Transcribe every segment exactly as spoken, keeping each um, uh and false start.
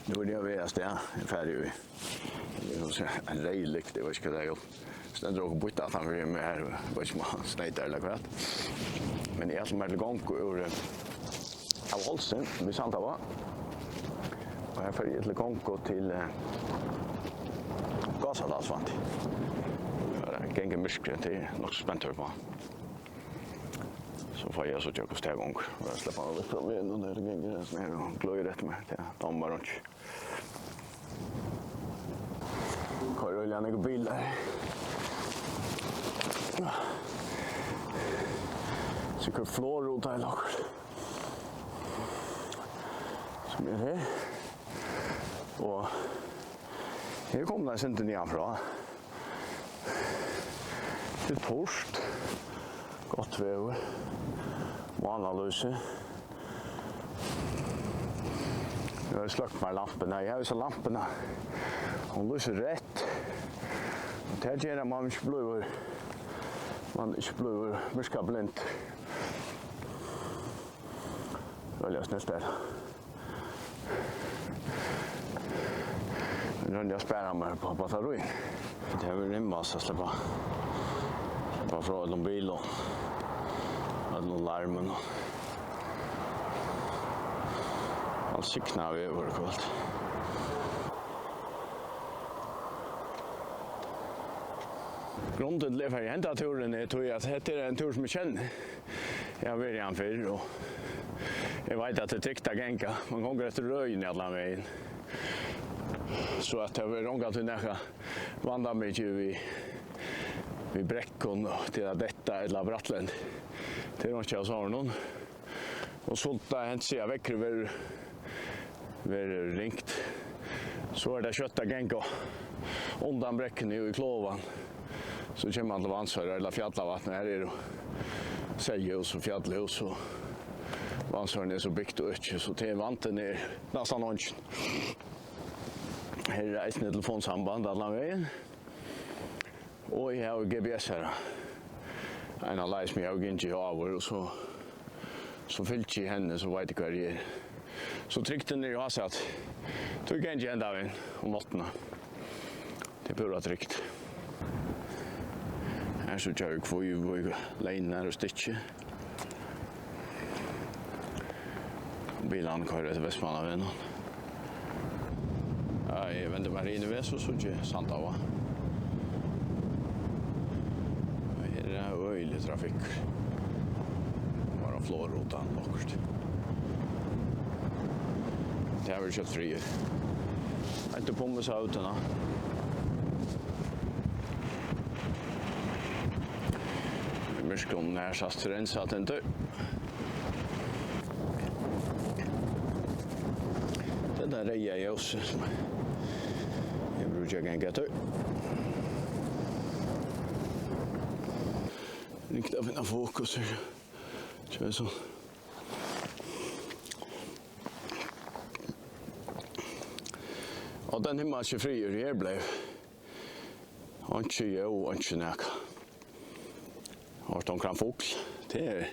Nú eri eg á veg avstað. Eg fari í, eg vil siga, ein reyð lykt, eg veit ikki, hvat tað er. Stendur onkur býtt aftan fyri meg her, eg veit ikki, um hann sneitar ella hvat. Men eg ætli mær til gongu úr, eh, av Hálsi við Sandavág. Og her fari eg til gongu til, eh, Gásadalsvatn. Her er ganga í myrkri, tað eri eg nokk so spentur uppá. So fái eg so tjekka, hvussu tað gongur. Og eg sleppi hann vekk frá vegnum, og nú gongur hann her og gløðir eftir mær. Tað dámar mær einki. Koyr øgiliga nógvir bilar. So koyr flogruta ella okkurt. Sum er her. Og her kom tað eitt sindur niðanfrá. Tað er turt. Gott veður. Mánalýsi. Nú havi eg sløkt mær lampuna. Eg havi so lampuna. Hon lýsir reytt. Og tað ger at mann ikki blívur, mann ikki blívur myrkablindur. Øgiliga snilt er tað. Nú royni eg at spara mær upp á battarí. Tað hevur rimmast at sleppa, sleppa frá øllum bilum, øllum larminum. Vælsignaður veður í kvøld. Grundin til at eg fari henda túrin er tí, at hetta er ein túrur, sum eg kenni. Eg havi verið har fyrr, og eg veit, at tað er trygt at ganga. Mann gongur eftir røðini allan vegin. So at tað verður ongantíð nakað vandamikið við, við brekkum og til at detta ella brattlendi. Tað er einki av sovorðnum. Og skuldi tað hent seg, at veðrið verður, verður ringt, so er tað skjótt at ganga undan brekkuni og í klovan. So kemur mann til Vatnsoyrar ella Fjallavatn, og har eru seyðahús og fjallhús, og Vatnsoyrin er so bygt og øki, so tað er, vandin er næstan eingin. Her er eisini telefonsamband allan vegin. Og eg havi G P S her. Eina leið, sum eg havi gingið áður, og so, so fylgi eg henni, so veit eg, hvar eg eri. So trygdin er í Hásæti. Tí gangi eg henda vegin um náttina. Tað er púra trygt. Her síggja vit Kvívík, Leynar og Stykkið. Bilarnir koyra eftir Vestmannavegnum. Ja, eg vendi mær hin veg, so síggi eg Sandavág. Og her er øgiligur trafikkur. Bara flogruta okkurt. Tað verður skjótt friður. Eftir Pummusa út hana. Myrkum nær sæst Reynsatindi. Tað er tað reyða ljósið, sum eg brúki at ganga eftir. Ringt at finna fokus her. Tjá, so. Og tann himmalski friður her bleiv. Einki ljóð, einki nakað. Hoyrt onkran fugl, tað er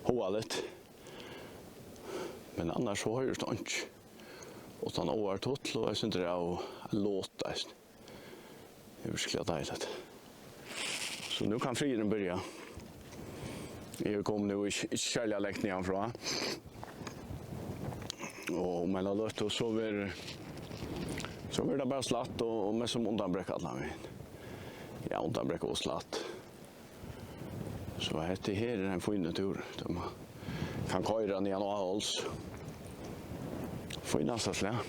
hugaligt. Men annars so hoyrist einki. Uttan áartutl og eitt sindur av lot eisini. Tað er virkuliga deiligt. So nú kann friðurin byrja. Eg eri komin nú ikki, ikki serliga langt niðanfrá. Og um eina løtu, so verður, so verður tað bara slætt og, og mest sum undanbrekka allan vegin. Ja, undanbrekka og slætt. So hetta her er ein fínur túrur. Tá mann kann koyra niðan á Háls. Fínasta slag.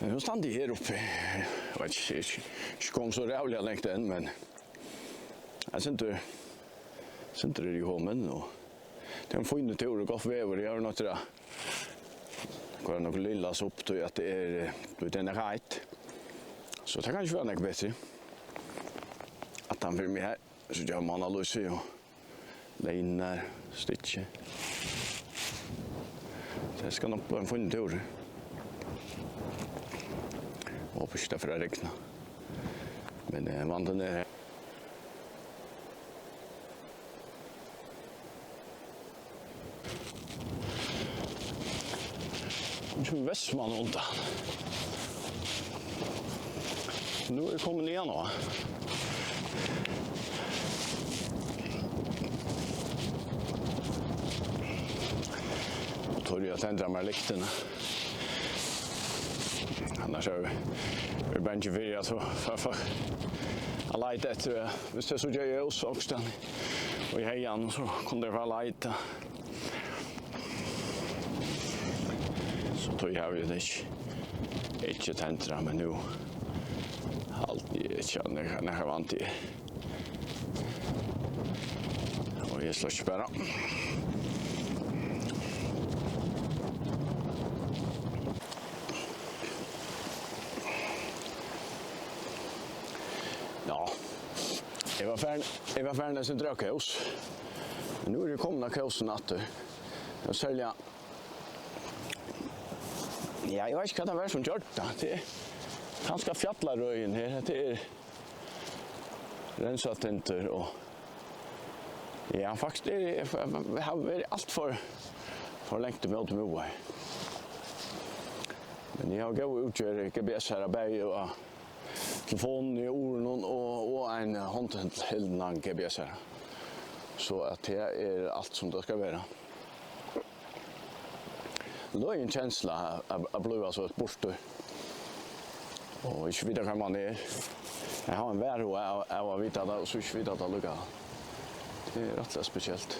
Nú standi eg her uppi. Eg veit ikki, eg eri ikki, ikki komin so ræðuliga langt enn, men eg sindur, sindur eri eg komin, og tað er ein fínur túrur og gott veður. Eg havi nokk til at koyra nøkur lilla upp, tí at tað er, tí tað er nakað heitt. So tað kann ikki vera nakað betri. Aftan fyri meg her, so ger Mánalýsi og Leynar, Stykkið. Tað skal nokk blíva ein fínur túrur. Hopi ikki tað fer at regna. Men, eh, vandin er her. Nú kemur Vestmann undan. Nú er komin niðan á. Og tori at tendra mær lyktina. Annars er eg, eg er bangin fyri at so fara fólk at leita eftir, eh, viss tey síggja ljós onkustaðni í haganum, so kunnu tey fara at leita. So tí havi eg ikki, ikki tendrað, men nú haldi eg ikki at nakar, nakar vandi er. Og eg sløkki bara. Ja. Eg var farin, eg var farin eitt sindur av kós. Men nú eri eg komin av kósum aftur. Og serliga, ja, eg veit ikki, hvat tað var sum gjørdi tað. Tað er kanska fjallarøðin her. Hetta er reynsað tinder og, ja, faktiskt er, eg, eg, eg havi verið alt for, for langt ímóti miðvági. Men eg havi góða útgerð, G P S her, bæði á telefonini, urinum og, og ein hondhildnan G P S her. So at her er alt sum tað skal vera. Løgin kensla at, at blíva so burtur. Og ikki vita, hvar man er. Eg havi ein varhuga av, av at vita tað, og so ikki vita tað líka. Tað er rættiliga spesielt.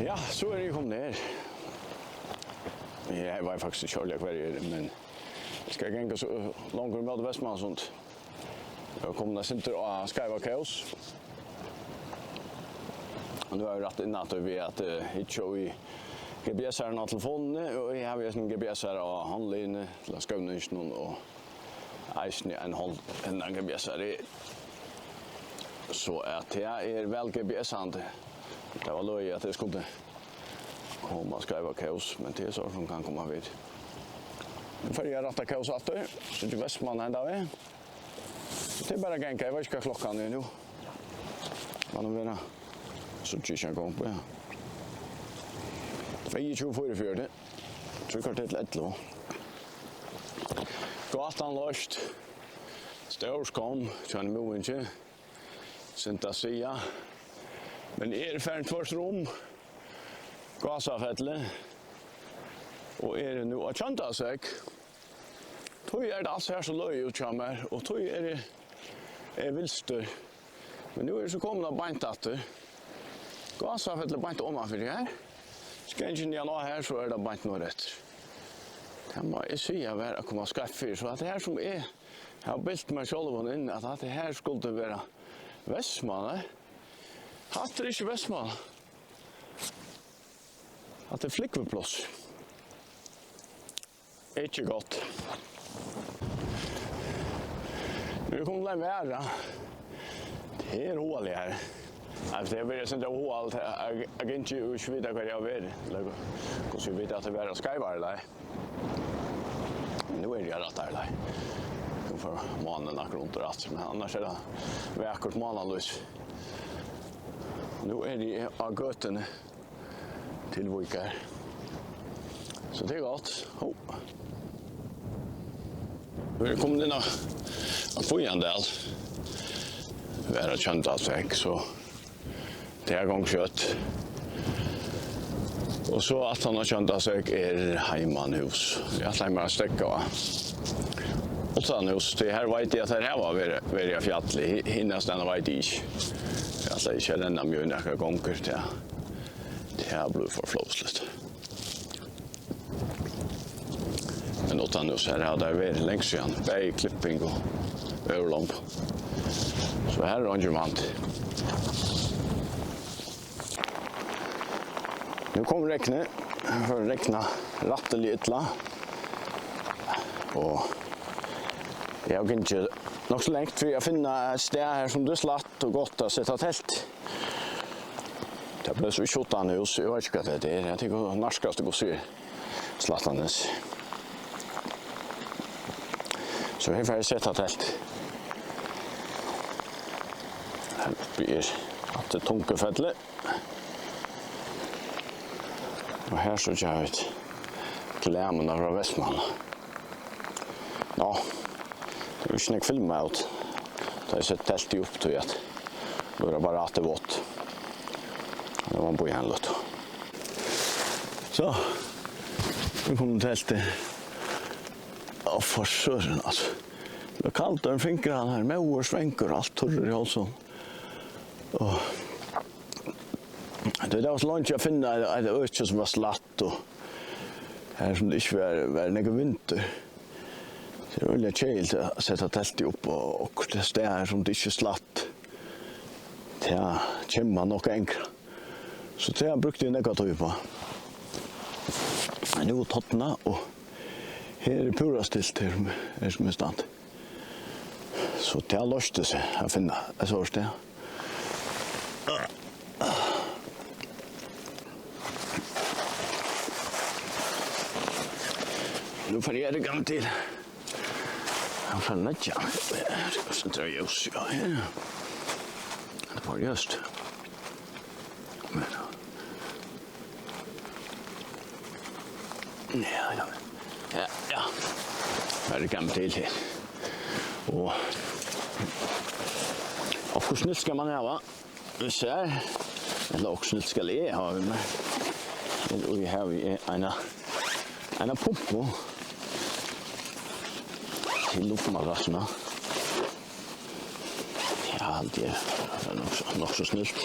Ja, so eri eg komin her. Eg veit faktiskt ikki ordiliga, hvar eg eri, men eg skal ganga so, longur móti Vestmannasund. Eg havi komið eitt sindur á skeiva kós. Og nú havi eg rætt inn aftur við at, eh, hyggja í G P S her á telefonini, og eg havi eisini G P S her á hondliðini, til at skøvna inn og eisini ein hond, ein G P S her. So at tað er væl G P S-andi. Tað var løgið, at eg skuldi koma á skeiva kós, men tað er so, sum kann koma við. Nú fari eg at rætta kós aftur, so ikki Vestmann henda veg. Tað er bara at ganga, eg veit ikki, hvat klokkan er nú. Kann hon vera? So ikki hann kom upp, ja. Tveyogtjúgu fýraogfjøruti. Trý korter til ellivu. Gatan loyst. Stór skomm, hjá einum múingi. Synd at siga. Men eg eri farin tvørtur um Gásafelli og eri nú á Tjøndalsvegg. Tí er tað alt her so løgið út hjá mær, og tí eri eg vilstur. Men nú eri eg so komin á beint aftur. Gásafelli beint omanfyri her. Skal eg ikki niðan á her, so er tað beint norðureftir. Tað má eg siga var at koma skeivt fyri, so at tað her sum eg havi bilt mær sjálvan inn, at hatta her skuldi vera Vestmanna. Hatta er ikki Vestmanna. Hatta er flúgvipláss. Ikki gott. Nú er komið til ein varða. Tað er hugaligt her. Altso, tað er verið sindur hugaligt at, at, at ikki vita, hvar eg havi verið. Ella hvussu vit at tað var á skeivari leið. Nú eri eg á rættari leið. Nú fer mánin akkurát undir aftur, men annars er tað vakurt mánalýsi. Nú eri eg á gøtuni til Víkar. So tað er gott. Hó. Vit eru komin inn á, á Fíandal. Vera kjend alt vekk, so tað er gongd skjótt. Og so aftan á Tjøndalsvegg er Heimanhús. Eg ætlaði mær at steðga á Uttanhús, tí her veit eg, at her hava verið, verið á fjalli. Hi-, hinnastaðni veit eg ikki. Eg ætlaði ikki at renna meg í nakrar gongur, tað, tað blívur for flósligt. Men Uttanhús, her hava tey verið langt síðan, bæði klipping og veðurlomb. So her er eingin vandi. Nú kom regnið, her fer at regna rættiliga illa. Og eg havi gingið nokk so langt fyri at finna eitt stað her, sum tað er slætt og gott at seta telt. Tað bleiv so ikki uttan hús, eg veit ikki, hvat tað er. Eg tekur nærkast at go siga Slættanes. So her fari eg seta telt. Her uppi er aftur Tungufelli. Og her so gera vit reklamuna frá Vestmanna. Nå, tað er ikki nógv filmað út. Tá eg seti teltið upp, tí at nú er tað bara aftur vátt. Nú má man bíða ein løtu. So, nú kom teltið. Á, for søren, altso. Tað var kaldur, ein fingur hann her, móður svangur, alt turrur í hálsin. Og tað var so langt at finna eitt, eitt øki sum var slætt og har sum tað ikki var, var nógvur vindur. Tað er øgiliga keðiligt at seta teltið upp á okkurt stað har sum tað ikki er slætt. Tað kemur man nokk at angra. So tað brúkti eg nógva tíð uppá. Men nú er tornað, og her er púra stilt her, her sum eg standi. So tað loysti seg at finna eitt sovorðið stað. Nú fari eg at rigga meg til. Hann fer at leggja. So tað er ljós, ja, her. Tað var just. Ja, ja. Ja, ja. Her er gaman til her. Og okkurt snilt skal man hava. Vit sær. Ella okkurt snilt skal eg hava við mær. Og eg havi eina, eina pumpu. Til luftmadrassina. Ja, haldi eg. Tað er nokk so, nokk so snilt.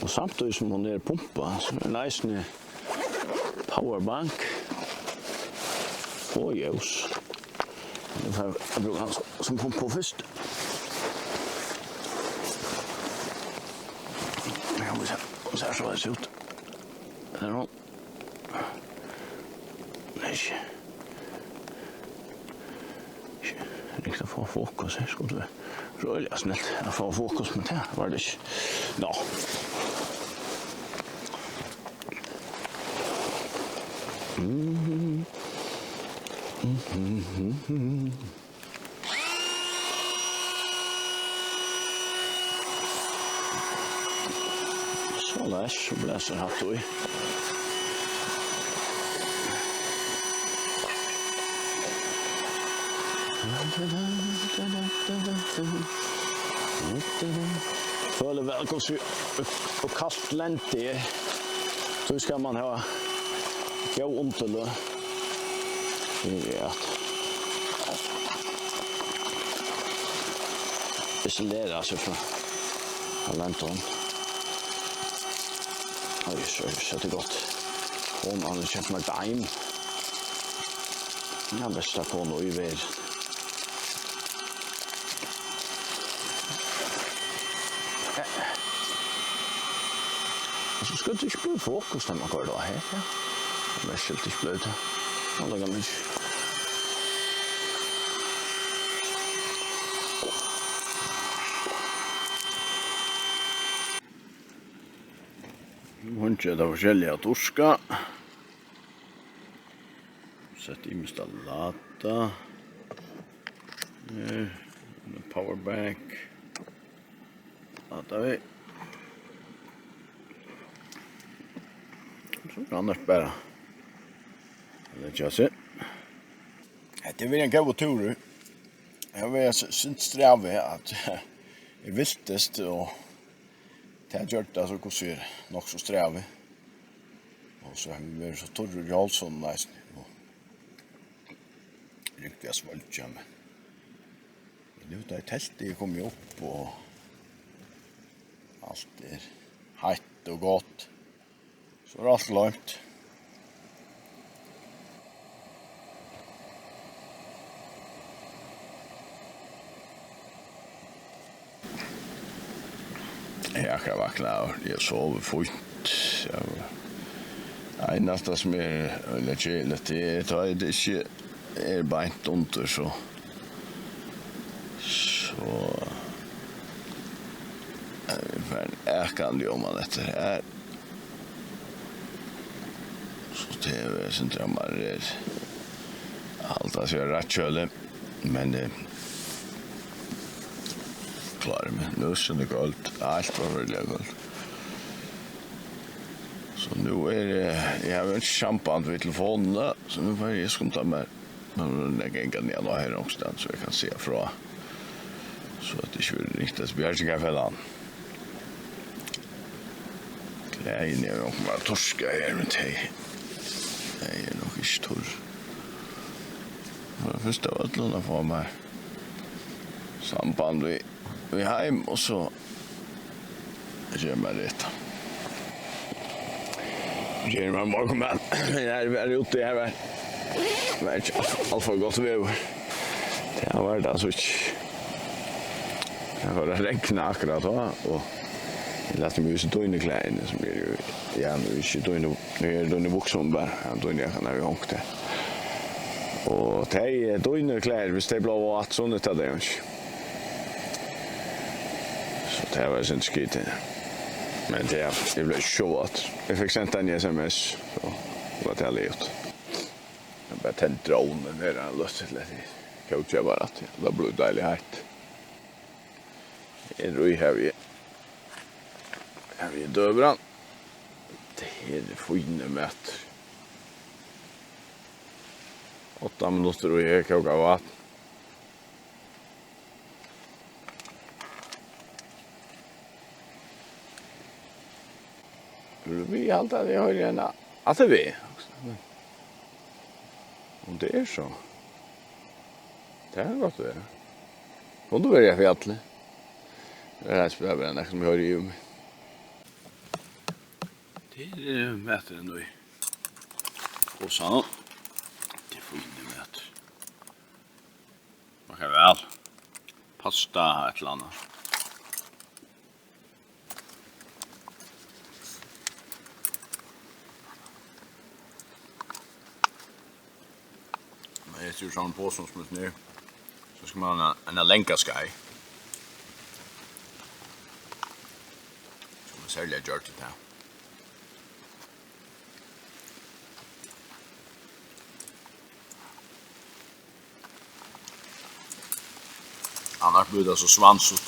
Og samtíðis sum hon er pumpa, so er hon eisini powerbank og ljós. Eg fari at brúka hana sum, sum pumpu fyrst. Ja, vit sær, vit sær so her út. Her er hon. Nei, ikki. Ikki ringt at fáa fokus her, skuldi verið øgiliga snilt at fáa fokus, men tað var tað ikki. Ná. Mhm. Mhm, mhm, mhm. Soleiðis, so blæsur hatta í. Føli væl, hvussu, og kalt lendi er. So skal man hava góð undirløg. Ja. Isolera seg frá, frá lendum. Oj, so, so tað er gott. Hon hevur keypt mær deim. Ja, besta kona í verð. Og so skal tað ikki blíva fokus, tá man koyrir á her, ja. Men skalt ikki blíva tað. Nú leggur man ikki. Nú hevur tað forskelliga at turka. Sett ymiskt at lata. Eh, powerbank. Lata vit. So kann tað bara leggja seg. Hetta er ein góður túrur. Eg havi s-, sýnt strævi at eg viltist, og tað gjørdi tað so, hvussu er nokk so strævi. Og so havi eg verið so turrur í hálsinum eisini. Og ringt við at svølgja, men, men nú tá teltið er komið upp og alt er heitt og gott, so er alt gloymt. Eg eri akkurát vaknaður, eg sovi fínt. Ja. Einasta sum er øgiliga keðiligt, tað er, tá ið tað ikki er beint undir, so, so, eh, Farin akandi oman eftir her. So tað er sindur av mær er alt at siga rætt kjølig, men, eh, klári meg. Nú er sindur kølt, alt var veldiga kølt. So nú er, eh, eg havi ikki samband við telefonina, so nú fari eg at skunda mær. Men hon er gangandi niðan á her onkustaðni, so eg kann siga frá. So at tað ikki verður ringt til Bjargingarfelagan. Klæðini eru onkur bara turka her, men tey, tey eru nokk ikki turr. Og fyrst av øllum at fáa mær samband við, við heim, og so geri mær rætt. Geri mær morgunmat. Eg var úti, eg var, var ikki alt, alt for gott veður. Tað var tað so ikki. Tað var at regna akkurát tá, og eg læt meg vísa dýnuklæðini, sum eru, ja, nú er ikki dýnu, nú er dýnubuksum bara, ja, dýnujakkan havi eg hongt har. Og tey, eh, dýnuklæðir, viss tey blíva vát, so nyttar tað jú ikki. So tað var eitt sindur skitið. Men tað, eg bleiv ikki so vátur. Eg fekk sent eina S M S, so var tað liðugt. Eg bara tendra ovnin her, hann løst til at kókja bara, at tað blívur deiligt heitt. Her í havi eg, havi eg døgurðan. Tað her er fínur matur. Átta minuttir og eg kóki vatn. Vil við halda, at eg hoyri hana aftur við. Um tað er so. Tað kann gott vera. Kundi verið á fjalli. Tað er eisini bara nakað, sum eg hoyri yvir meg. Tað er, eh, maturin í posanum. Tað er fínur matur. Smakkar væl. Pasta, eitt ella annað. Men eg trúgvi, sovorðin posa sum er, so skal man hava eina, eina langa skeið. Sum er serliga gjørd til tað. Annars blívur tað so svansut.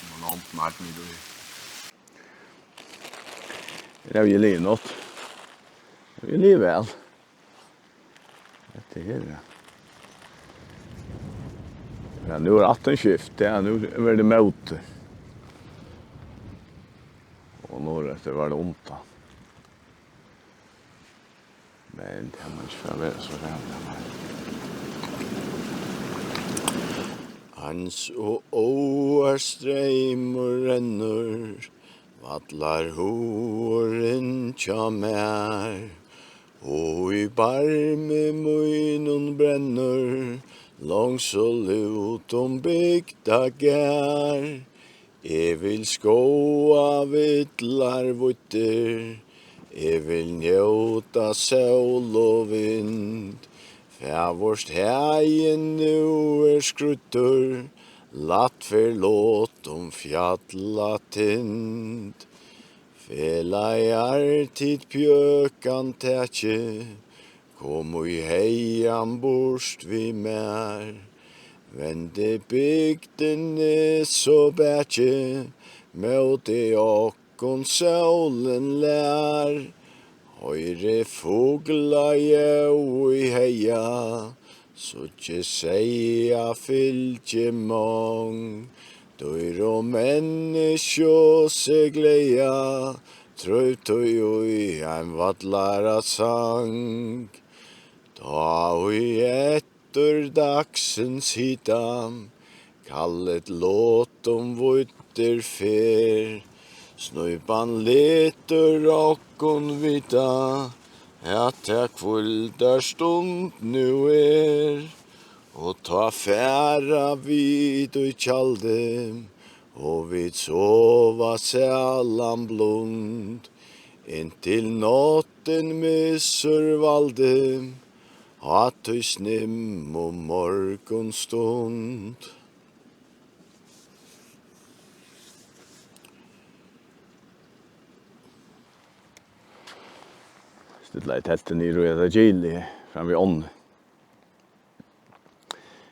Man hondina heilt niður í. Her havi eg ligið í nátt. Her havi eg ligið væl. Hetta her, ja. Ja, nú er ættin skift, ja, nú verður tað móti. Og norðureftir var tað undan. Men tað má ikki fara at vera so ræðuliga, nei. Ans og óar streymur rennur, vallar hugurin hjá mær. Og í barmi mínum brennur, longsul út um bygdagarð. Eg vil skoða villari víddir, eg vil njóta sól og vind. Fagurt hagin nú er skrýddur, lætt fer lotum fjallatind. Felagar, tit pjøkan takið, kom í hagan burt við mær. Vendi bygdini so bakið, móti okkum sólin lær. Hoyri fuglaljóð í haga, síggi seyðafylgi mong. Dýr og menniskju seg gleða, trívt tí í ein vallara sang. Tá ið eftir dagsins hita, kallit lotum víddir fer, snípan letur okkum vita, at tað hvíldarstund nú er. Og tá fara vit í tjaldið, og vit sova sælan blund, inntil náttin missir valdið, á tí snimmu morgunstund. Stillaði teltið niður í hetta gilið fram við ánni.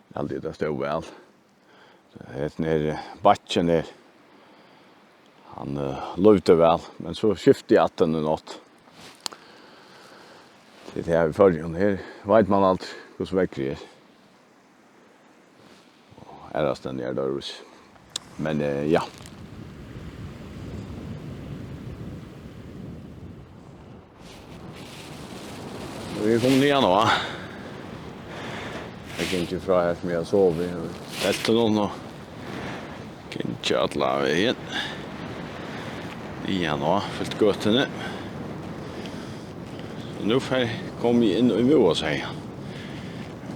Eg haldi, tað stóð væl. Hesin her, eh, bakkin her, hann, eh, lívdi væl, men so skifti ættin í nátt. Tað er her í Føroyum, her veit mann aldri, hvussu veðrið er. Og aðrastaðni er tað øðrvísi. Men, eh, ja. Og vit eru komin niðan á. Eg kann ikki frá her, sum eg havi sovið. Teltið nú, nú. Gingið allan vegin. Niðan á, fylgt gøtuni. So nú fer, komi eg inn í Møðuásar.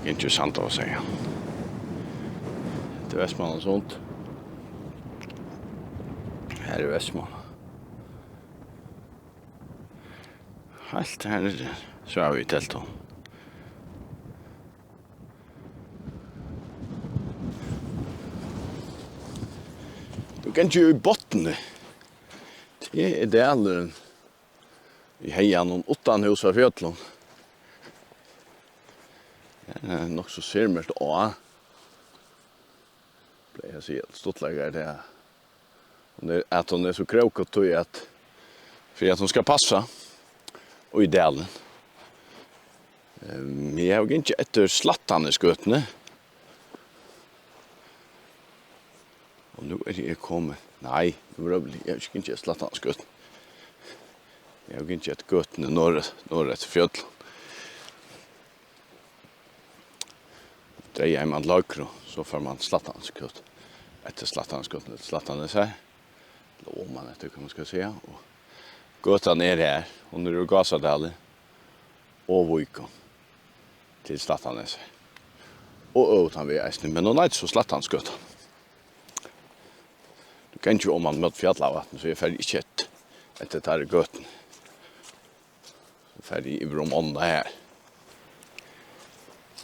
Gingið í Sandaásar. Hetta er Vestmanna Sund. Her er Vestmanna. Heilt her niðri, so hava vit teltið. Nú gangi eg í Botni. Tað er dalurin í haganum uttan hús á fjøllum. Her er nokk so sermerkt á. Plagi at siga, stuttleiki er tað, hon er, at hon er so krókut, tí at, fyri at hon skal passa í dalin. Ehm, eg havi gingið eftir Slættanesgøtuni. Og nú eri eg komin, nei, nú røvli eg, eg havi ikki gingið eftir Slættanesgøtuni. Eg havi gingið eftir gøtuni norður, norður eftir fjøllum. Dreiar mann til høgru, so fær mann Slættanesgøtu. Eftir Slættanesgøtuni til Slættanesar. Ella oman eftir, hvat mann skal siga. Og gøtan er her. Hon er úr Gásadali og Víkum til Slættanesar. Og øvutan veg eisini, men hon eitur so Slættanesgøta. Nú gangi eg oman móti Fjallavatni, so eg fari ikki eftir, eftir tær gøtuni. Fari eg yvir um ánna her.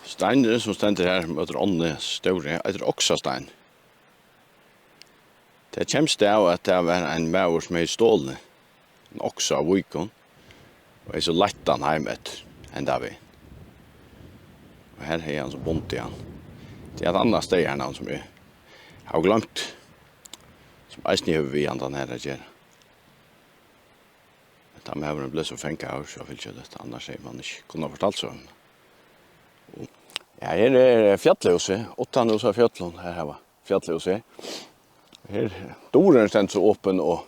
Steinurin, sum stendur her, sum eitur Ánni stóri, eitur Oksastein. Tað kemst av, at tað var ein maður, sum hevði stolið ein oksa av Víkum, og hevði so leitt hann heim eftir henda vegin. Og her hevði hann so bundið hann. Tað er eitt annað staðarnavn, sum eg havi gloymt, sum eisini hevur við handan her at gera. Tá maðurin bleiv so fangaður, so fylgdi tað, annars hevði mann ikki kunnað fortalt søguna. Og, ja, her er fjallhúsið, uttan hús á fjøllum, her hava fjallhúsið. Her, dørin stendur so opin, og,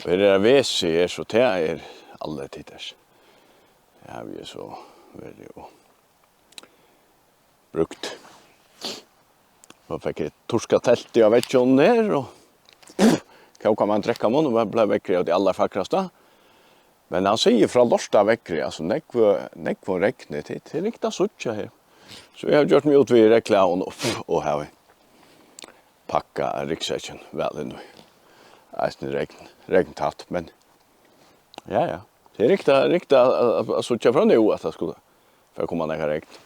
og her er vesi her, so tað er allir tittar. Her havi eg so verið og brúkt. So fekk eg turkað teltið á vegginum her, og kókaði mær ein drekkamunn, og bleiv veðrið av tí allarfagrasta. Men hann sigur frá lortaveðri, altso, nógv, nógvum regni, tað, tað er ringt at síggja her. So eg havi gjørt meg út við regnklæðum og, og havi pakkað ryggsekkin væl inn í. Eisini regn, regntætt, men ja, ja. Tað er ringt at, ringt at, at, at síggja frá nú, at tað skuldi fara at koma nakað regn.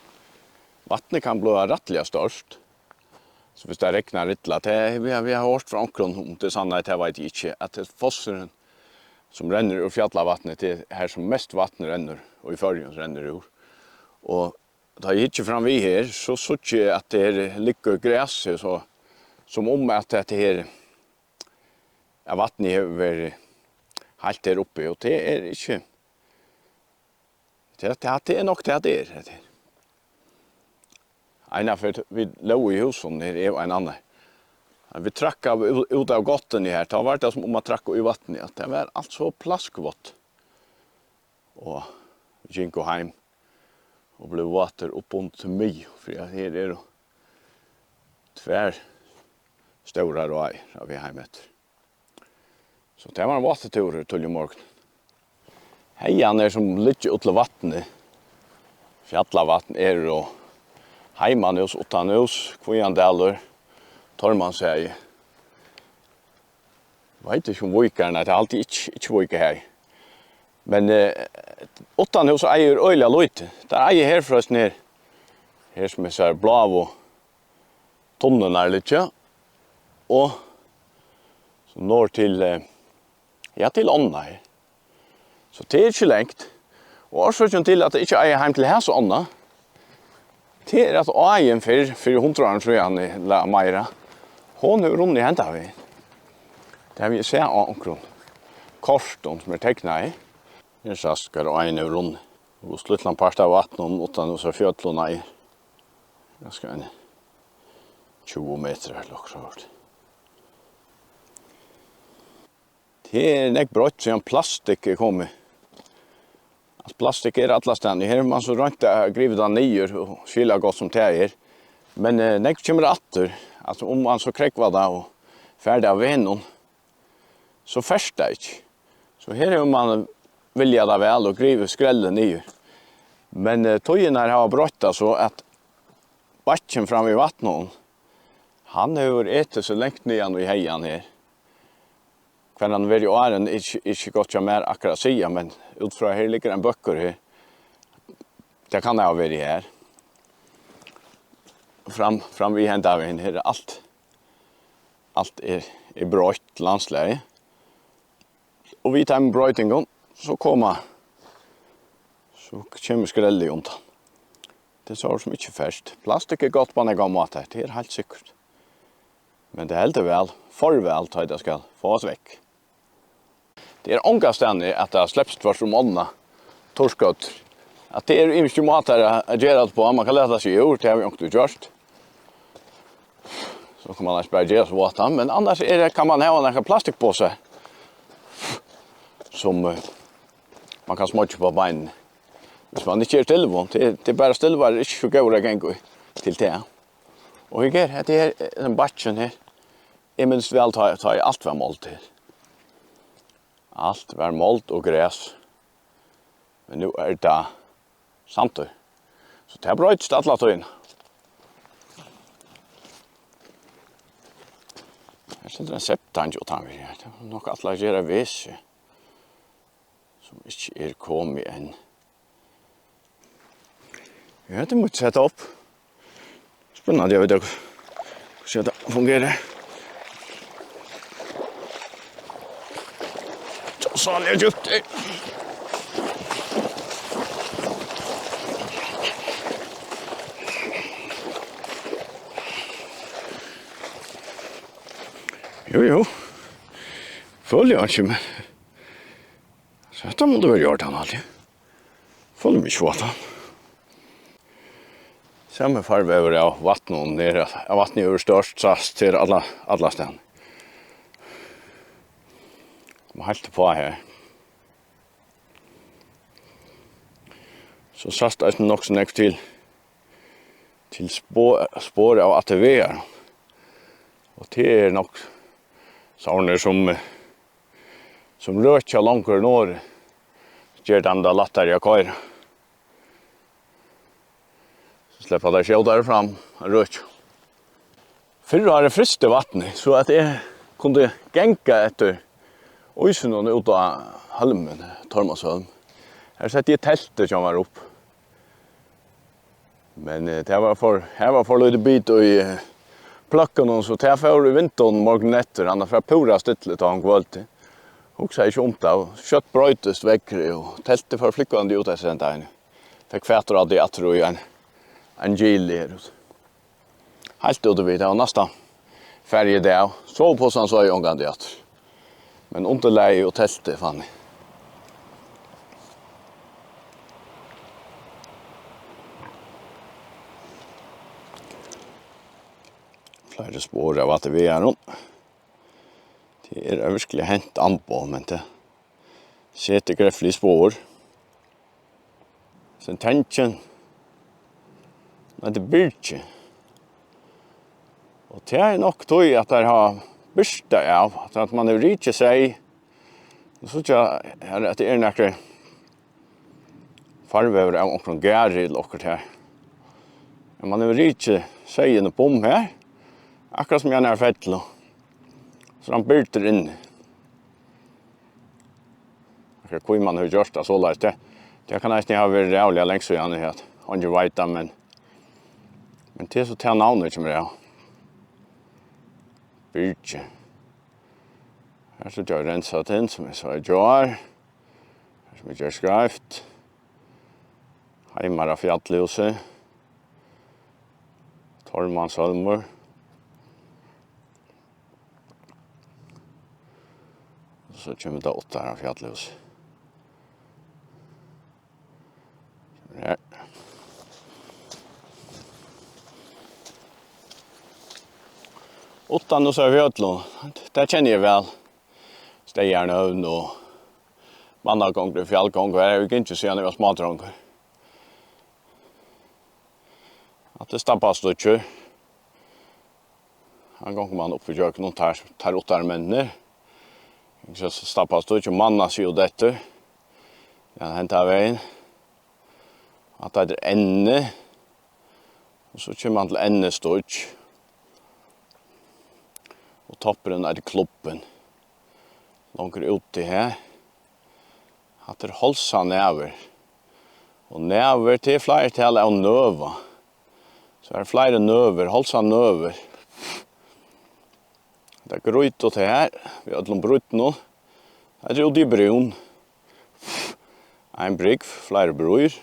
Vatnið kann blíva rættiliga stórt. So viss tað regnar illa, tað, vit hava, vit hava hoyrt frá onkrum, um tað er sannheit, tað veit eg ikki, at tað er fossurin, sum rennur úr Fjallavatni, tað er har, sum mest vatn rennur, og í Føroyum rennur úr. Og tá eg hyggi fram við her, so síggi eg, at tað her liggur grasið, so, sum um at hetta her, at vatnið hevur verið heilt her uppi, og tað er ikki, tað, tað, tað er nokk tað, tað er, hetta her. Eina ferð vit lógu í húsunum her, eg og ein annar. Vit trakkaðu ú-, út av gáttini her, tá var tað sum um at trakka í vatnið, at tað var alt so plaskvátt. Og vit gingu heim og blivu vátir upp undir miðju, fyri at her eru tvær stórar áir, har vit heim eftir. So tað var ein vátur túrur tíðliga um morgunin. Hagarnir, sum liggja út til vatnið, Fjallavatn, eru Heimanhús, Uttanhús, Kvígandalur, Tormanshagi. Veit ikki um Víkar, nei, tað haldi eg ikki, ikki Víkar her. Men, eh, Uttanhús eigur øgiliga lítið. Tað eigur her frá hesum her, her sum hesar bláu tunnurnar liggja. Og so norður til, eh, ja, til ánna her. So tað er ikki langt. Og orsøkin til, at eg ikki eigi heim til hasa ánna, tað er, at áin fyrr, fyri hundrað árum síðani, ella meira, hon hevur runnið henda vegin. Tað havi eg sæð á onkrum kortum, sum eru teknaði. Her sæst, hvar áin hevur runnið. Og so lítlan part av vatninum uttan hesa fjøllina er. Kanska ein tjúgu metrar ella okkurt sovorðið. Tað er nógv broytt, síðan plastikk er komið. Altso, plastikk er allastaðni. Her hevur mann so roynt at grivið tað niður og skilað gott sum tað er. Men, eh, nógv kemur aftur. Altso, um mann so krógvar tað og fær tað av vegnum, so ferst tað ikki. So her hevur mann viljað tað væl og grivið skrellið niður. Men, eh, tíðirnar hava broytt tað so, at bakkin fram við vatninum, hann hevur etið seg langt niðan í hagan her. Hvar hann verið áðrenn, ikki, ikki gott hjá mær akkurát at siga, men út frá her liggur ein bøkkur her. Tað kann hava verið her. Fram, fram við henda vegin her er alt, alt er, er broytt landslagið. Og við teimum broytingum, so koma, so kemur skrellið undan. Tað er so sum ikki ferst. Plastikk er gott á nógvar mátar, tað er heilt sikkurt. Men tað heldur væl, for væl, tá ið tað skal fáast vekk. Tað er ongastaðni, at tað slepst tvørtur um ánna, turrskøddur. At tað eru ymiskir mátar at, at gera tað uppá, mann kann lata seg úr, tað havi eg onkuntíð gjørt. So kann mann eisini bara gera seg vátan, men annars er, kann mann hava nakrar plastikkposar, sum, eh, mann kann smoyggja upp á beinini. Hvis mann ikki er stilvur, tað er, tað er bara stilvar, eru ikki so góðir at ganga í til tað. Og her, hetta her, eh, bakkin her. Eg minnist væl, tá, tá ið alt var mold her. Alt var mold og gras. Men nú er tað sandur. So tað broytist alla tíðina. Her stendur ein septangi uttanfyri her. Tað er nokk ætlað at gera vesi, sum ikki er komið enn. Ja, tað má seta upp. Spennandi, eg veit ikki, hvussu hetta fungerar. So, so er djúpt her. Jú, jú. Føli eg ikki, men so hetta mundi verið í ordan, haldi eg. Føli meg ikki vátan. Sami farvegur av vatninum her, at vatnið hevur stórt sæst her alla, allastaðni. Koma heilt uppá her. So sæst eisini nokk so nógv til, til spo-, spor av A T V-ar. Og tað er nokk sovorðnir sum, eh, sum røkja longur norður, ger teimum tað lættari at koyra. So sleppa teir skjótari fram at røkja. Fyrr var tað fryst vatn, so at eg kundi ganga eftir ísinum út á hólmin, Tormannshólm. Her setti eg teltið hjá mær upp. Men, eh, tað var for, her var for lítið bit í, eh, pløkkunum, so tað fór í vindin morgunin eftir. Annars var púra stilli tá um kvøldið. Hugsaði ikki um tað. Skjótt broyttist veðrið, og teltið fór flúgvandi út eftir henda eina. Fekk fatur á tí aftur í ein, ein gili her. Heilt úti við, tað var næstan farið í dag. Sovipossan sá eg ongantíð aftur. Men undirlagið og teltið fann eg. Fleiri spor av A T V-arum. Tað er virkliga hent amboð, men tað setir greflig spor. Sum tangin, hann eitur Birgir. Og tað er nokk tí, at teir hava birtað av, at, at mann hevur rikið seyð. Nú síggja eg her, at tað er nakrir farvegur av onkrum garði ella okkurt her. Men mann hevur rikið seyðin upp um her, akkurát sum í einari fellu. So er hann birtur inni. Akkurát hví mann hevur gjørt tað soleiðis, tað, tað kann eisini hava verið ræðuliga langt síðani, at eingin veit tað, men, men tað er so tað navnið kemur av. Birgir. Her síggja vit rensað inn, sum eg sá í gjár. Her sum eg gjør skeivt. Heimara fjallhúsið. Tormanshólmur. So kemur tað Uttara fjallhús. Her. Uttan Uttara fjallhús, tað kenni eg væl. Staðarnøvn og mannagongdir og fjallgongur, har havi eg gingið síðan eg var smádrongur. Hatta er Stabbastíggjur. Hann gongur man upp ígjøgnum, teir, teir Uttarumenninir. So Stabbastíggjur, mannar seg út eftir. Ja, henda vegin. Hatta eitur Enni. Og so kemur hann til Ennistíggj. Og toppurin eitur Klubbin. Longur úti her. Hatta er Hálsanævur. Og nævur, tað er fleirtal av nøva. So eru fleiri nøvur, Hálsanøvur. Tað er grýta til her, við øllum brýrnum. Tað er úti í Brún. Ein brúgv, fleiri brýr.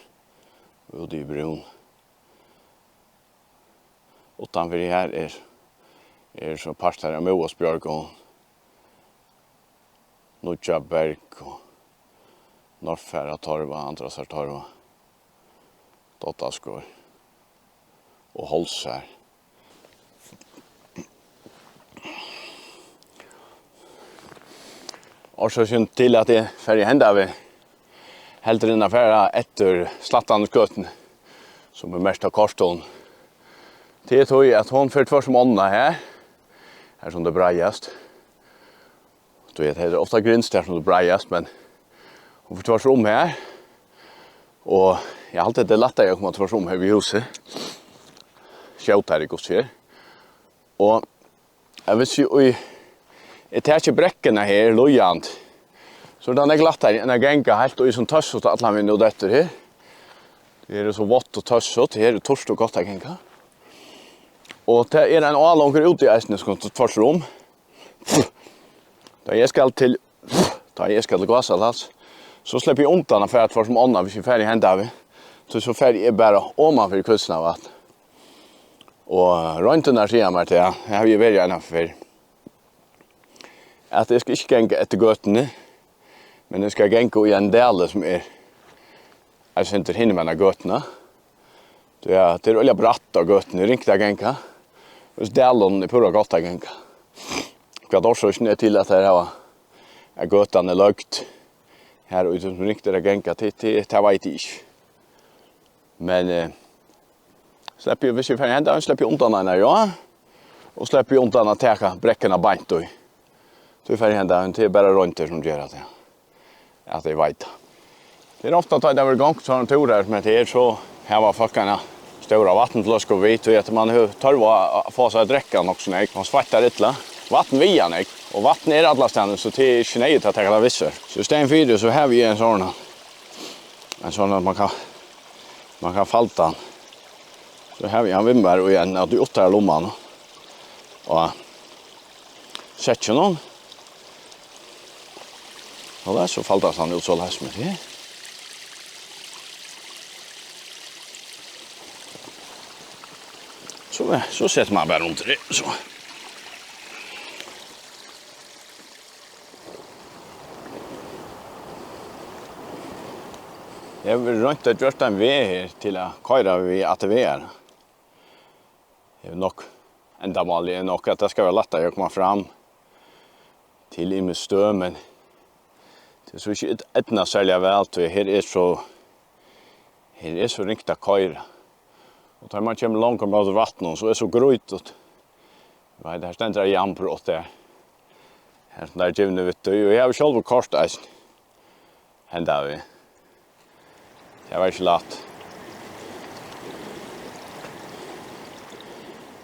Úti í Brún. Uttanfyri her er, er so partar av Móasbjørgum, Nýggjaberg og Norðfjarðartorva, Andrasartorva, Doddaskor og Hálsar. Orsøkin til at eg fari henda veg, heldur enn at fara eftir Slættanesgøtuni, sum er merkt á kortinum, tað er tí, at hon fer tvørtur um ánna her, her sum tað breiðast. Tú veit, her er ofta grynskt, her sum tað breiðast, men hon fer tvørtur um her. Og eg haldi, tað er lættari at koma tvørtur um her við húsið. Skjótari, hvussu er. Og Ja, hvis eg, eg taki brekkuna her, líðandi, so er tað nógv lættari enn at ganga heilt í sum tøsut allan vegin út eftir her. Her er so vátt og tøsut, her er turt og gott at ganga. Og tað er ein á longur úti eisini, sum tvørtur um. Tá eg skal til, tá eg skal til Gásadals, so sleppi eg undan at fara tvørtur um ánna, hvis eg fari henda veg. So, so fari eg bara oman fyri Kvillsnavatn. Og royndirnar siga mær tað, eg havi jú verið eina ferð, at eg skal ikki ganga eftir gøtuni, men eg skal ganga í ein dali sum er eitt sindur hinumegin á gøtuna. Tí at tað er øgiliga bratt á gøtuni, ringt at ganga. Og í dalinum er púra gott at ganga. Hvat orsøkin er til at tær hava, at gøtan er løgd her, og sum ringt er at ganga, tað, tað, tað veit eg ikki. Men, eh, sleppi eg, hvis eg fari henda, sleppi eg undan eina, ja. Og sleppi eg undan at taka brekkuna beint í. Tí fari henda, tað er bara royndir sum gera tað. At eg veit tað. Tað er ofta, tá tað verður gongt sovorðnar túrar, men tað er so, her hava fólk eina stóra vatnfløsku við, tí at man hevur tørv á at fáa sær at drekka nokk so nógv. Man sveittar illa. Vatn vigar nógv, og vatn er allastaðni, so tað er ikki neyðugt at taka tað við sær. So í staðin fyri, so havi eg ein sovorðnan, ein sovorðnan, man kann, man kann falda hann. So havi eg hann við mær í ein av tí uttara lummanum. Og sekkinum. Og der, so faldast hann út soleiðis sum tað er. So, so setir man bara undir, so. Eg havi roynt at gjørt ein veg her til at koyra við A T V-ar. Tað er nokk, endamálið er nokk, at tað skal vera lættari at koma fram til ymisk støð, men tað er so ikki eydnast serliga væl, tí her er so, her er so ringt at koyra. Og tá man kemur longur móti vatninum, so er so grýtut. Eg veit, her stendur eitt jernbrot her. Her er givið við tí, og eg havi sjálvur koyrt eisini. Henda veg. Tað var ikki lætt.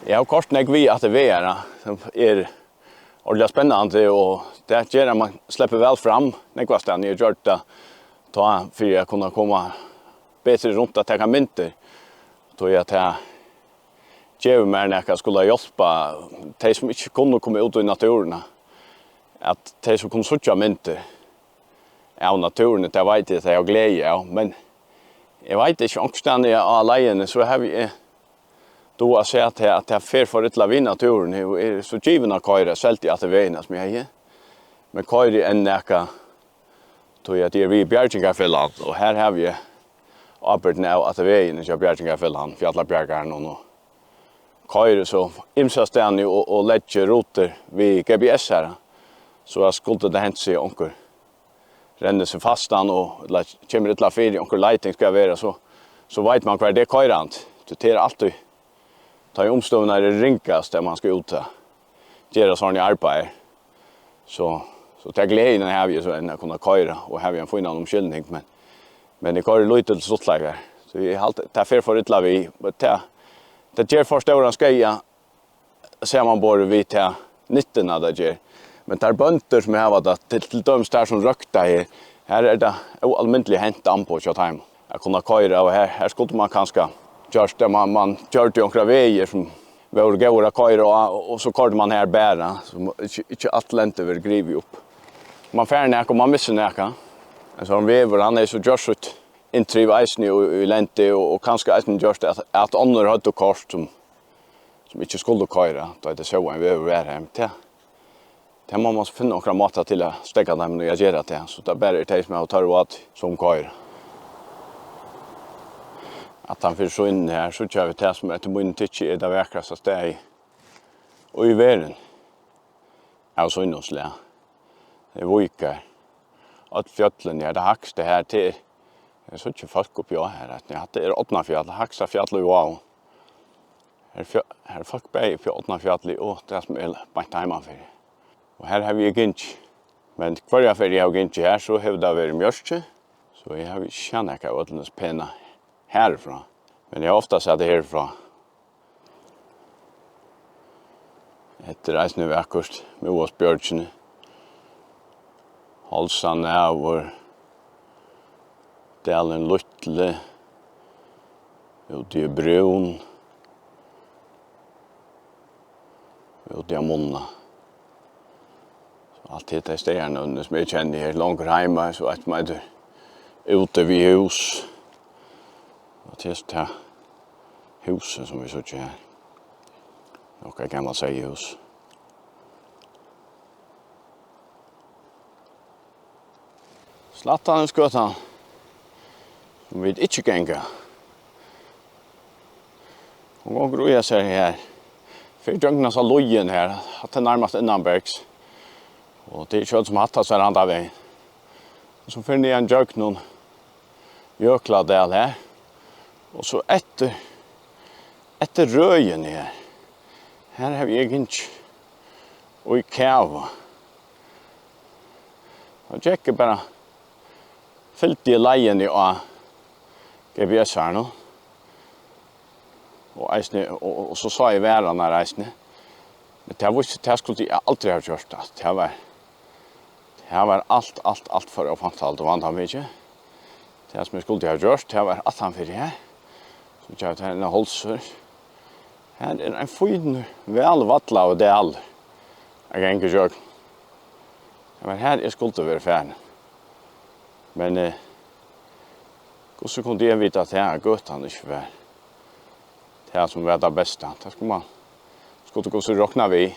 Eg havi koyrt nógv við A T V-ar, sum er ordiliga spennandi, og tað ger at man sleppur væl fram. Nógvastaðni eg gjørdi tað, tá fyri at kunna koma betri runt at taka myndir. Tí at tað gevur mær nakað at skula hjálpa tey, sum ikki kunnu koma út í náttúruna, at tey so kunnu síggja myndir av náttúruni, tað veit eg, tað havi eg gleði av, men Eg veit ikki, onkustaðni á leiðini, so havi eg dugað at sæð tað, at tað fer for illa við naturini, og eg eri so givin at koyra, seldi eg aftur vegin, sum eg hevði. Men koyri enn nakað, tí at eg eri við Bjargingarfelagnum, og her havi eg ábyrgdina av aftur vegin hjá Bjargingarfelagnum, Fjallabjargaranum, og koyri so ymsastaðni og, og leggi rutur við G P S her, so at skuldi tað hent seg onkur rennur seg fastan og, ella kemur illa fyri, onkur leiting skal vera, so, so veit man hvar tað er koyrandi. So tað er altíð, tá ið umstøðurnar eru ringast, at man skal út at gera sovorðið arbeiði. So, so ta gleðina havi eg so enn at kunna koyra og havi ein fínan umskylning, men, men eg koyri lítið til stuttleikar. So eg haldi, tað fer for illa við, men tað, tað ger for stóran skaða samanborið við ta nyttuna, tað ger. Men teir bøndur, sum hava tað, til, til dømis teir, sum røkta her, her er tað óalmindiliga hent amboð hjá teimum at kunna koyra, og her, her skuldi man kanska gjørt tað, man, man gjørdi onkrar vegir, sum vóru góðir at koyra á, og, og so koyrdi man her bara, so ikki, ikki alt lendið verður grivið upp. Man fær nakað, man missir nakað. Ein sovorðin vegur, hann er so gjørt sítt inntriv eisini í, í lendi, og, og kanska eisini gjørt at, at onnur høvdu koyrt, sum sum ikki skuldu koyra, tá ið tey sóu ein vegur var har. Men tað, tað má man finna onkran máta til at steðga teimum í at gera tað, so tað bara er tey, sum hava tørv á tí, sum koyra. Aftan fyri sýnini her, síggja vit tað, sum eftir mínum tykki er tað vakrasta staðið í verðini av sínum slag. Tað er Víkar. Øll fjøllini her, tað hægsta her, tað er, eg síggi fólk uppi á her, at hatta er Árnafjall, hægsta fjall í Vágum. Her fjø-, her eru fólk bæði uppi á Árnafjalli og tað sum er beint heimanfyri. Og her havi eg gingið. Men hvørja ferð eg havi gingið her, so hevur tað verið mjørki, so eg havi ikki sæð nakað av øllum hesum pena herfrá. Men eg havi ofta sæð tað herfrá. Hetta er eisini vakurt, Møðuásbjørgini. Hálsanaður, Dalurin Lítli, úti í Brún, úti á Munna. So alt hetta er staðarnøvn, sum eg kenni her longur heima, so eitt sum eitur Úti við hús. Og tað er tað húsið, sum vit síggja her. Okkara gamla seyðahús. Slættanesgøtan, sum vit ikki ganga. Hon gongur í hesari her. Fer gjøgnum hasa líðina her. Hatta er nærmast innanbergs. Og tað er ikki øll, sum hættar sær handan vegin. Og so fer niðan gjøgnum Jøkladal her. Og so eftir, eftir røðini her. Her havi eg gingið í kava. Og gekk eg bara, fylgdi eg leiðini á G P S her nú. Og eisini, og, og, og so sá eg varðarnar eisini. Men tað vísti, tað skuldi eg aldri hava gjørt, at tað var, tað var alt, alt, alt for ófantalt og vandamikið. Tað sum eg skuldi hava gjørt, tað var aftanfyri her. So gera vit her inn á Hálsur. Her er ein fínur, væl vallaður dalur at ganga ígjøgnum. Tað var her, eg skuldi verið farin. Men, eh, hvussu kundi eg vita tað, at gøtan ikki var tað, sum var tað besta? Tað skuldi man, skuldi hvussu rokna við.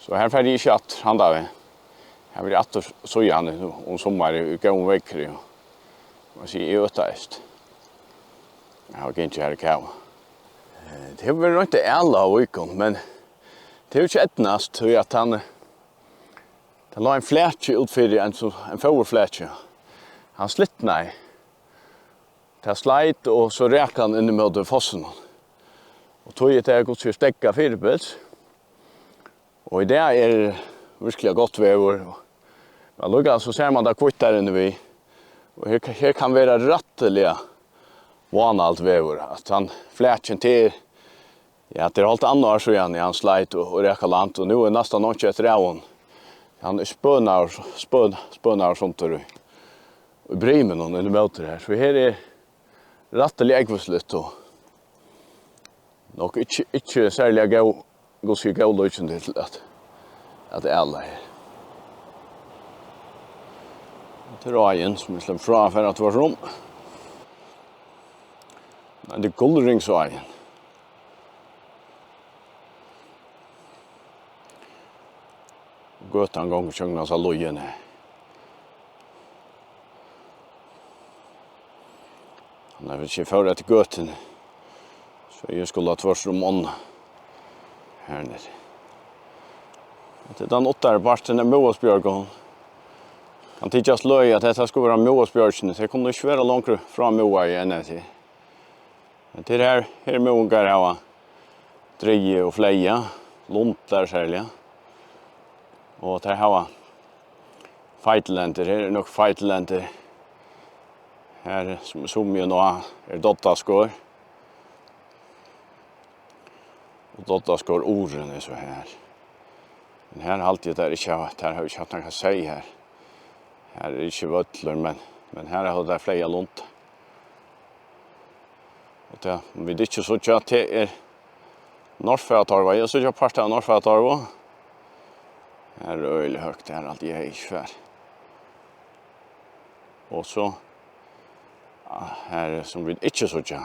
So her fari eg ikki aftur handan vegin. Her verði eg aftur síðani um summarið í góðum veðri, og, og sigi, eg óttaðist. Eg havi gingið her í kava. Eh, tað hevur verið roynt at ala á Víkum, men tað hevur ikki eydnast, tí at hann, tað lá ein flaki út fyri, ein so, ein fóðurflaki. Hann slitnaði. Tað sleit, og so rak hann inn ímóti fossinum. Og tí er tað Guds fyri steðgað fyribils. Og í dag er virkiliga gott veður. Men allíkavæl so sær man tað hvítt har inni við. Og her, her kann vera rættiliga vánaligt veður. At hann flakin til, ja, tað er hálvt annað ár síðani hann sleit og, og rak á land, og nú er næstan einki eftir av honum. Hann er spønaður, spøn-, spønaður sundur í, í briminum inn ímóti her. So her er rættiliga ógvusligt og nokk ikki, ikki serliga góð, góð, góð líkindi til at, at ala her. Hetta er áin, sum eg sleppi frá at fara tvørtur um. Hetta er Gullringsáin. Gøtan gongur gjøgnum hasa líðina. Hann hevur ikki fór eftir gøtuni, so eg skuldi tvørtur um ánna her niðri. Hetta er tann uttari parturin av Møðuásbjørgum. Kann tykjast løgið, at hetta skuldi vera Møðuásbjørgini. Tey kunnu ikki vera longri frá Møðuági enn hetta. Men tað er her, her Møðuingar hava drigið og fleygt, lundar serliga. Og tey hava feitilendur, her eru nøkur feitilendi. Her, sum, sum eg nú, er Doddaskor. Og Doddaskor urðin er so her. Men her haldi eg, tær ikki hava, tær hava ikki havt nakað seyð her. Her er ikki vøllur, men, men her hava tær fleygt lunda. Og tað, um vit ikki síggja, tað er Norðfjarðartorva. Eg síggi part av Norðfjarðartorvu. Her er øgiliga høgt, her haldi eg ikki fær. Og so, ah, her, sum vit ikki síggja,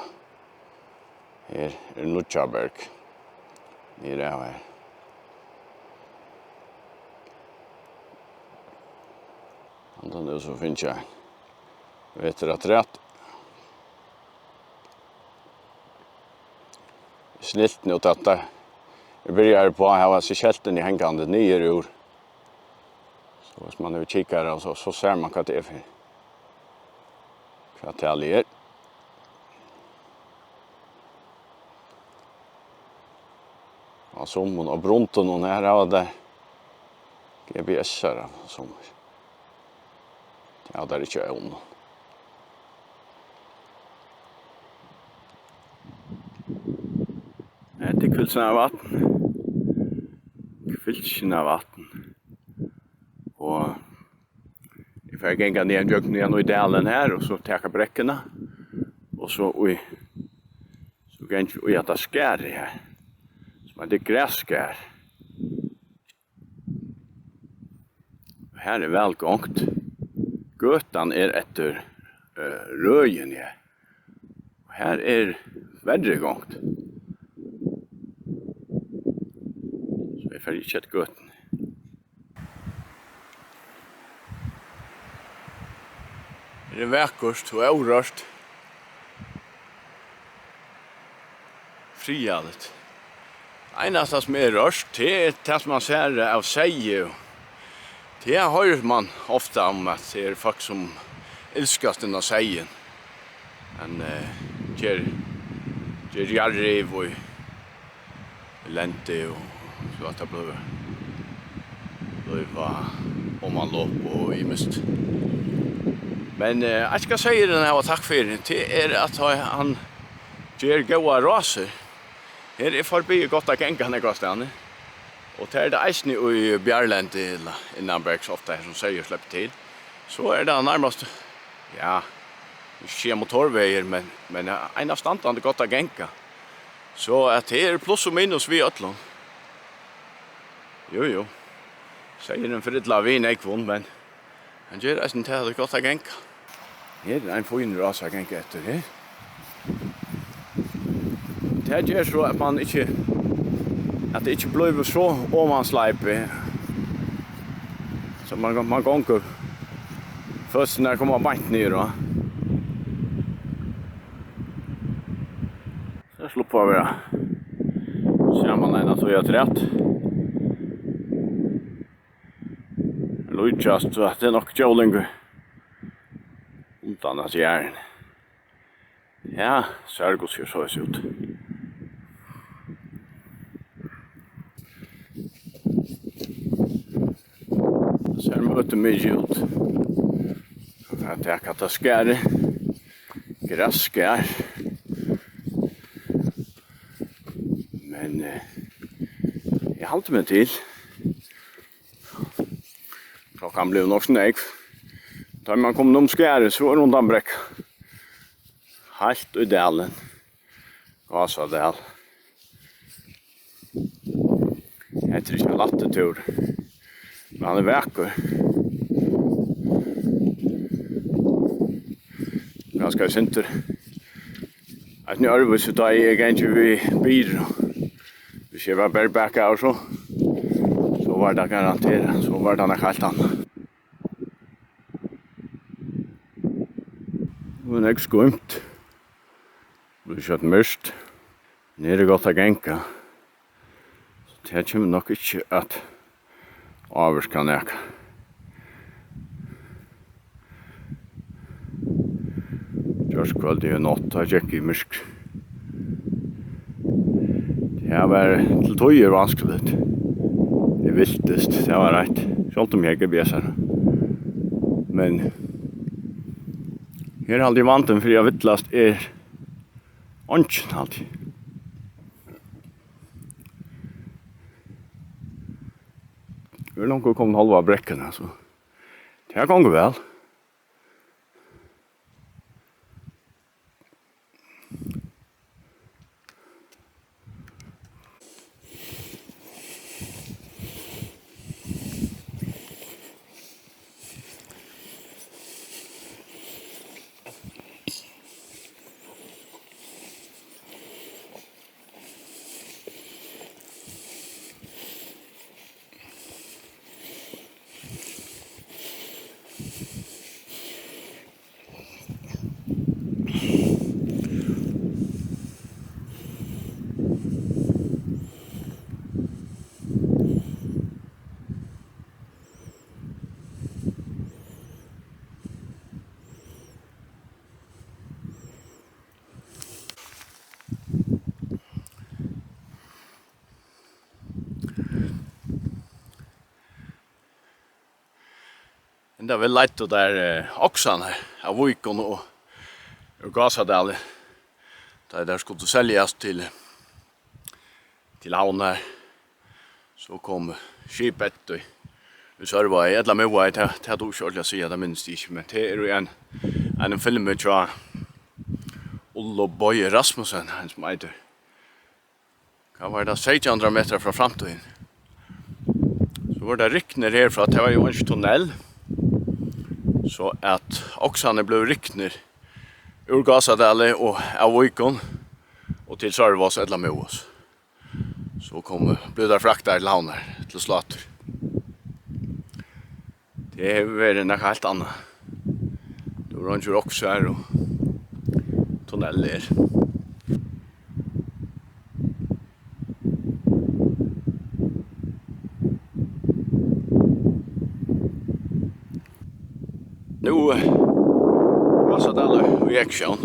her er Nýggjaberg. Niðri av her. Handan er so fingið ein vetur afturat. Snilt nú, at tað, eg byrjaði uppá at hava seg skeltini hangandi niður úr. So, hvis man hevur kikara, so, so sær man, hvat tað er fyri, hvat talið er. Á summum, á Brundunum, her hava tey G P S-ara á summum. Tað hava tey ikki á Ónum. Hetta er Hvíldsnávatn. Hvíldsnávatn. Og eg fari at ganga niðan gjøgnum, niðan í dalin her, og so taka brekkuna. Og so í, so gangi eg í hetta skarðið her, sum eitur Grasskarð. Her er væl gongt. Gøtan er eftir, eh, røðini her. Og her er verri gongt. So eg fari ikki eftir gøtuni. Her er vakurt og órørt. Friðarligt. Einasta sum er rørt, tað er tað, sum man sær av seyði. Tað hoyrir man ofta um, at tað eru fólk, sum ilskast inn á seyðin. Hann, eh, ger, ger jarðrif og lendi og so at tað blívur, blíva omanlop og ymiskt. Men, eh, eitt skal seyðurin hava takk fyri, tað er, at hann ger góðar rásir. Her er forbi gott at ganga nógvastaðni. Og tað er tað eisini í Bjarlendi ella innanbergs ofta her, sum seyður sleppur til. So er tað nærmast, ja, ikki siga motorvegur, men, men einastandandi gott at ganga. So at her er pluss og minus við øllum. Jú, jú. Seyðurin fer illa við nógvum, men hann ger eisini tað, at tað er gott at ganga. Her er ein fín rás at ganga eftir her. Tað ger so, at man ikki, at tað ikki blívur so omansleipið. So man, man gongur, føturnar koma beint niður á. Tað sluppu at vera saman eina tíð afturat. Líkjast, so at tað er nokk djólingur undan at jern. Ja, sær hvussu her sær út. Sær møtið mikið út. At taka tað skarið. Grasskarð. Men, eh, eg haldi meg til. Klokkan blívur nokk so nógv. Tá man komin um skarðið, so er undan brekka. Heilt í dalin. Gásadal. Hetta er ikki ein lættur túrur, men hann er vakur. Kanska eitt sindur Eitt nú øðrvísi, tá eg gangi við bil. Hvis eg var berrbakaður, so, so var tað garantera, so var tað nakað heilt annað. Nú er nógv skýmt. Blívur skjótt myrkt. Men her er gott at ganga. So tað kemur nokk ikki at ávirka nakað. Gjárkvøldið í nátt, tá gekk eg í myrkri. Tað var til tíðir vanskeligt. Eg viltist, tað var rætt. Sjálvt um eg hevði G P S her. Men her haldi eg vandin fyri at villast er eingin, haldi eg. Eg eri longu komin hálva brekkuna, so tað gongur væl. Henda veg leiddu teir, eh, oksarnar av Víkum og úr Gásadali, tá ið teir skuldu seljast til, til Havnar. So kom skip eftir í Sørvági ella Miðvági, tað, tað dugi eg ikki ordiliga at siga, tað minnist eg ikki, men tað er í ein, einum filmi hjá Ullo Boye Rasmussen, hann sum eitur, hvat var tað, seytjan hundrað metrar frá framtíðini. So vóru teir ryknir herfrá, tað var jú eingin tunnil, so at oksarnir blivu ryknir úr Gásadali og av Víkum og til Sørvágs ella Miðvágs. So komu, blivu teir fraktaðir til Havnar, til slátur. Tað hevur verið nakað heilt annað. Nú er eingin oksar og tunnil er. Nú, eh, Gásadalur í aksjón.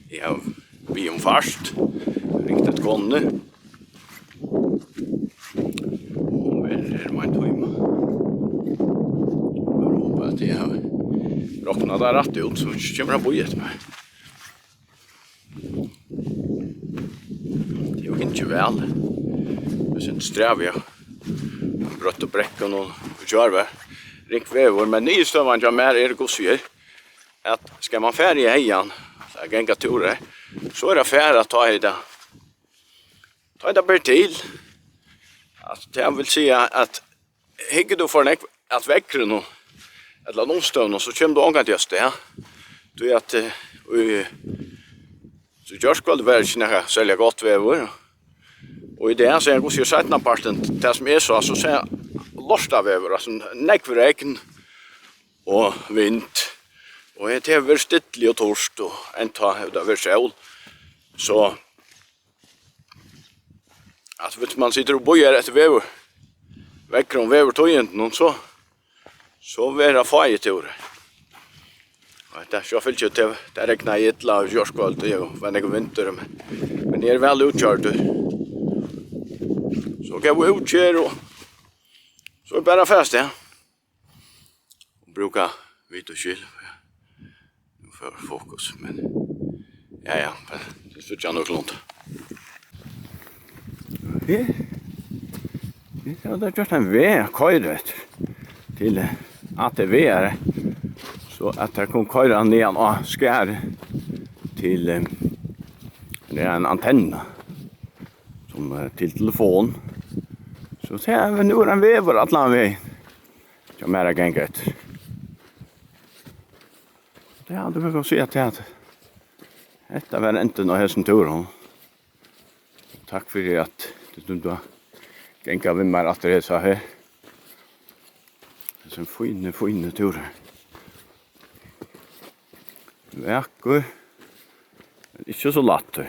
Eg havi biðið um fart, ringt eftir konuni. Hon verður her um ein tíma. Eg vóni, at eg havi roknað tað rætt út, so ikki kemur hann bíða eftir mær. Tað er jú ikki væl. Tað er sindur strævið, ja. Brøttu brekkur og, og gjørvar. Ringt veður, men niðurstøðan hjá mær er, hvussu er, at skal man fara í hagan, at ganga túrar, so er at fara, tá er tað, tá er tað ber til. Altso, tað vil siga, at hyggur tú for nógv at veðrinum, ella at umstøðunum, so kemur tú ongantíð avstað. Tí at, eh, í, so gjárkvøldið var ikki nakað serliga gott veður. Og í dag, so er, hvussu er, seinnapartin, tað sum eg sá, so sá eg lortaveður, altso, nógv regn og vind. Og hetta hevur verið stilli og turt, og enntá hevur tað verið sól. So, altso, hvis man situr og bíðar eftir veður, veðri og veðurtíðindum, so, so verða fáir túrar. Og hetta sjálvfylgja, tað, tað regnaði illa í gjárkvøldið, og var nógvur vindur, men, men eg eri væl útgjørdur. So góð útgerð, og so er bara fast, ja. Og brúka vit og skil. Nú fór fokus, men ja, ja, men tað síggja nøkulunda. Her, her hava teir gjørt ein veg at koyra eftir til, eh, A T V-ar, so at teir kunnu koyra niðan á skarð til, eh, tað er ein antenna sum, eh, til telefon. So tað er, nú er ein vegur allan vegin hjá mær at ganga eftir. Tað er aldri fyri at siga, at tað, Hetta var endin á hesum túrinum. Takk fyri, at tú dugdi at ganga við mær aftur hesa her. Hesin fíni, fíni túrur. Vakur, men ikki so lættur.